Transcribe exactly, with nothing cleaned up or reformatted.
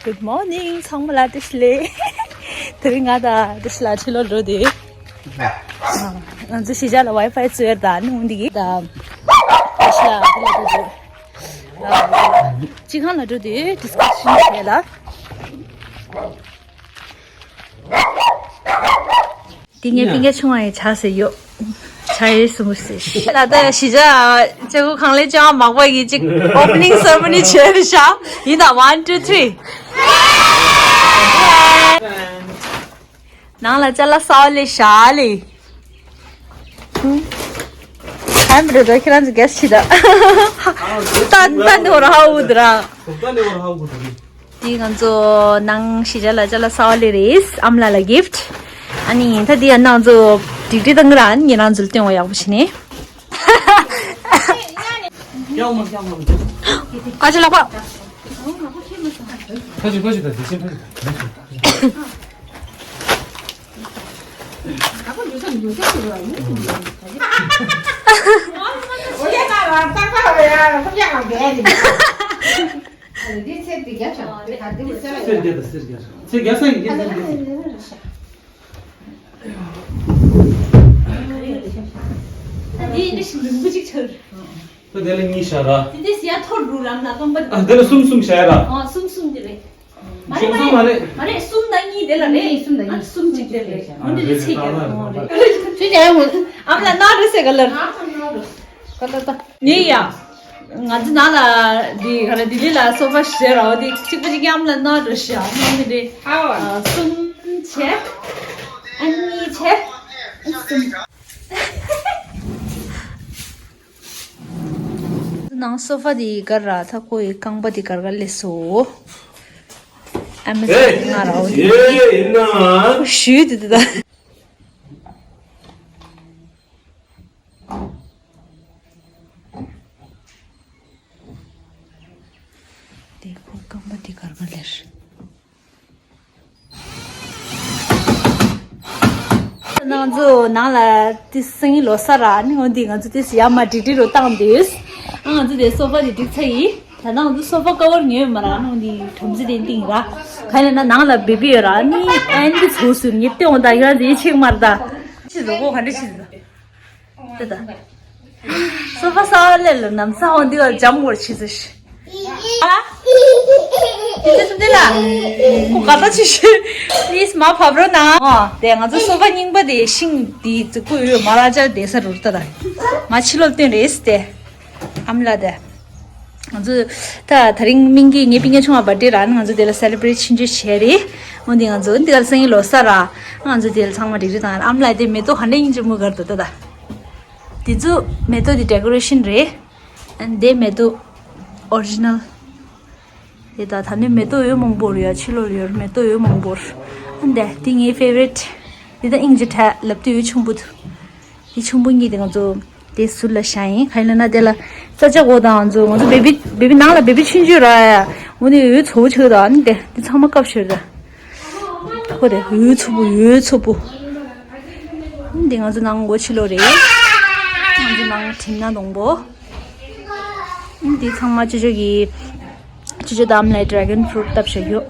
Good morning ཚང་མ་ལ་བཀྲ་ཤིས་བདེ་ལེགས། དེ་རིང་ང་དང་བཀྲ་ཤིས་ལགས་ཕྱི་ལོགས་འགྲོ་དུས། ང་ཚོ་གཞིས་ཆགས་ལ་ཝའི་ཕའི་བཙུགས་ཡོད་ད་ནི་འོང་འདི་གི་ད། བཀྲ་ཤིས་ལགས་འདི་ལ་འགྲོ་དུས། སྤྱི་ཁང་ལ་འགྲོ་དུས་ཌི་སི་ཀ་ཤན་བྱས་ལ། འདི་ངའི་སྤུན་ཀྱག་ཆུང་བ་ཡི་ཇ་ཟེར་ཡོད། ཇ་ཡི་སུ་མུ་ཟེར། ལ་ད་གཞིས་ཆགས་ལྕགས་སྒོ་གང་ལས་ཅང་མག་པ་ཡི་གཅིག་ཨོ་པ་ནིང་སེ་རེ་མོ་ནི་བྱས་རེད་ཤག་ཡིན་ད། One, two, three. ནང་ལ་ཅ་ལག་གསར་པ་ལས་ཤག་ལས། ཧམ་རེད་ད་ཁྱེད་རང་ཚོ་ག་ཟེ་བྱེད་ད། ཏན་ཏན་འོ་ར་ཧ་འུ་དུ་ར། འདི་ང་ཚོ་ནང་གཞིས་ཆགས་ལ་ཅ་ལག་གསར་པ་ལས་རེད། ཨ་མ་ལགས་ལ་གིཕ་ཊི། ཨ་ནི་ད་འདི་ཡང་ང་ཚོ་སྒྲིག་སྒྲིག་བཏང་གི་ར། ཨ་ནི་ངེད་རང་ཚོ་ལ་སྟོན་པ་ཡག་པོ་བྱས་ནས། ཨ་ཅེ་ལགས་པ། ཕ་ཅིག་ཕ་ཅིག་ད་འདི་ཕྱིན་ཕ་ཅིག་ད། སེར་རྒྱ་དང་སེར་རྒྱ། སེར་རྒྱ་སེར་རྒྱ། ད་དེ་ཡིན་ན་ཞིམ་རིང་པོ་ཅིག་ཆགས། ད་དེ་ལ་གཉིས་བཞག་ར། དེ་དེ་ཟེར་ཡ་ཐོར་འགྲོ་རམ་ལ་རྐང་པ། ཨ་དེ་ལ་གསུམ་གསུམ་བཞག་ར། ཨ་གསུམ་གསུམ་དེ་རེད། མ་རེད་མ་རེད་མ་རེད། གསུམ་དང་གཉིས་དེ་ལ་རེད། གསུམ་དང་གཉིས། ཨ་གསུམ་གཅིག་དེ་རེད། འོ་འདི་ལ་ཚེ་རྒྱ་ར། འོ་རེད། ཚེ་རྒྱ་ཡ་འོ། ཨ་མ་ལགས་ནོར་རེད་ཟེར་ག་ལར། ག་ལར་ད། ངས་ཡ། ང་ཚོ་ནང་ལ་འདི་ག་རེ་ལྡི་ལི་ལ་སོ་ཕ་ཞེ་ར་བ་འདི་གཅིག་པ་གཅིག་རྐྱང་ལ་ནོར་འགྲོ་ཤག་ནང་གི་འདི། ཨ་བ། ཨ་གསུམ་བྱས། ཨ་གཉིས་བྱས། ཨ་གསུམ། ནང་སོ་ཕ་འདི་གར་ར་ད་ཁོ་ཡི་རྐང་པ་འདི་གར་གར་སླེབས་སོ། ཨ་མི་ཟེར་ང་ར་བ་འདི། ཞུས་འདི་འདི་ད། དེ་ཁོ་རྐང་པ་དེ་གར་ག་ལེར། ང་ཚོ་ནང་ལ་དེ་སང་ཉིན་ལོ་གསར་ར་ནི་འོ་འདི་ང་ཚོ་དེ་ཡ་མ་འགྲིག་འགྲིག་རུ་བཏང་འདུག་ཨ་ང་ཚོ་དེ་སོ་ཕ་དེ་འགྲིག་ཚར་ཡིན། ད་ནང་དུ་སོ་ཕ་ཀ་བར་ཉོས་མ་ར་ནང་དེ་ཁྲོམ་ཚེ་དེ་འདིང་ར། ག་ཡིན་ན་ནང་ལ་བེ་བི་ཡོད་ར་ནི་ཨན་དེ་ཚོ་སུ་ཉིད་དེ་འོ་ད་ཡ་དེ་ཆེག་མ་ར་ད། ཆི་ཟོ་གོ་ག་འདྲ་ཆི་ཟོ། དེ་ད། སོ་ཕ་ས་བ་ལེ་ལ་ནམ་ས་འོ་འདི་ལ་འཇམ་བོར་ཆི་ཟོ་ཤི། ཨ། དེ་ཚོ་འདི་ལ། ཁོ་ག་ད་ཆི་ཤི། པི་ལི་སི་མ་ཕབ་རོགས་གནང་། ཨོ། དེ་ང་ཚོ་སོ་ཕ་རྙིང་པ་དེ་ཤིང་དེ་ཙི་གུ་ཡོད་མ་ར་ཅར་དེ་ས་རུར་ད་ད། མ་ཕྱི་ལོག་སྟོན་རེད་དེ། ཨ་མ་ལགས་དེ། ང་ཚོ་ད་དེ་རིང་སྨིན་སྐྱིད་ངའི་སྤུན་ཀྱག་ཆུང་བ་བར་ཌེ་ར་ནི་ང་ཚོ་དེ་ལ་སེ་ལེ་བྷི་རེཊ་ཆུང་ཆུང་བྱས་རེད། འོ་འདི་ང་ཚོ་འདི་ག་ལ་སང་ཉིན་ལོ་གསར་ར། ང་ཚོ་དེ་ལ་ཚང་མ་སྒྲིག་སྒྲིག་བཏང་ཨ་མ་ལགས་དེ་མེ་ཏོག་ག་འདྲ་ཡིན་གཅིག་མོ་གར་དུ་ལྟ་ད། དེ་ཚོ་མེ་ཏོག་དེ་ཌེ་ཀོ་རེ་ཤན་རེད། ཨ་འདི་མེ་ཏོག་ཨོ་རི་ཇི་ནལ། དེ་ད་ད་ནི་མེ་ཏོག་ཡོད་མང་པོ་རེད་ཡ། ཕྱི་ལོགས་ཡོད་མེ་ཏོག་ཡོད་མང་པོ་རེད། ཨ་འདི་དེ་ངའི་ཕེ་ཝ་རེཊ། དེ་ད་ཨིན་ཇི་ཁྲ་ལབ་དུས་ཆུང་པོ་དུ། དེ་ཆུང་པོ་གཉིས་དེ་ང་ཚོ་དེ་ཟུར་ལ་བཞག་ཡིན། ག་ཡིན་ལབ་ན་དེ་ལ་ས་ཆ་གོ་དང་ང་ཚོ་ང་ཚོ་བེ་བི་བེ་བི་ནང་ལ་བེ་བི་ཆུང་ཆུང་ར་ཡ། འོ་ནི་འོད་ཚོ་ཆུ་དང་ཨ་ནི་དེ་དེ་ཚང་མ་སྐབས་ཤོར་ད། ཁོ་དེ་འོད་ཚོ་པོ་འོད་ཚོ་པོ། ཨ་ནི་དེ་ང་ཚོ་ནང་སྒོ་ཕྱི་ལོགས་རེད། ང་ཚོ་ནང་གྲིམ་ན་སྡོང་པོ། ཨ་ནི་དེ་ཚང་མ་ཅོ་ཅོ་གི་ཅོ་ཅོ་དམ་ལ་ཌེ་གོན་ཕུ་རུཊ་བཏབ་བཞག་ཡོད།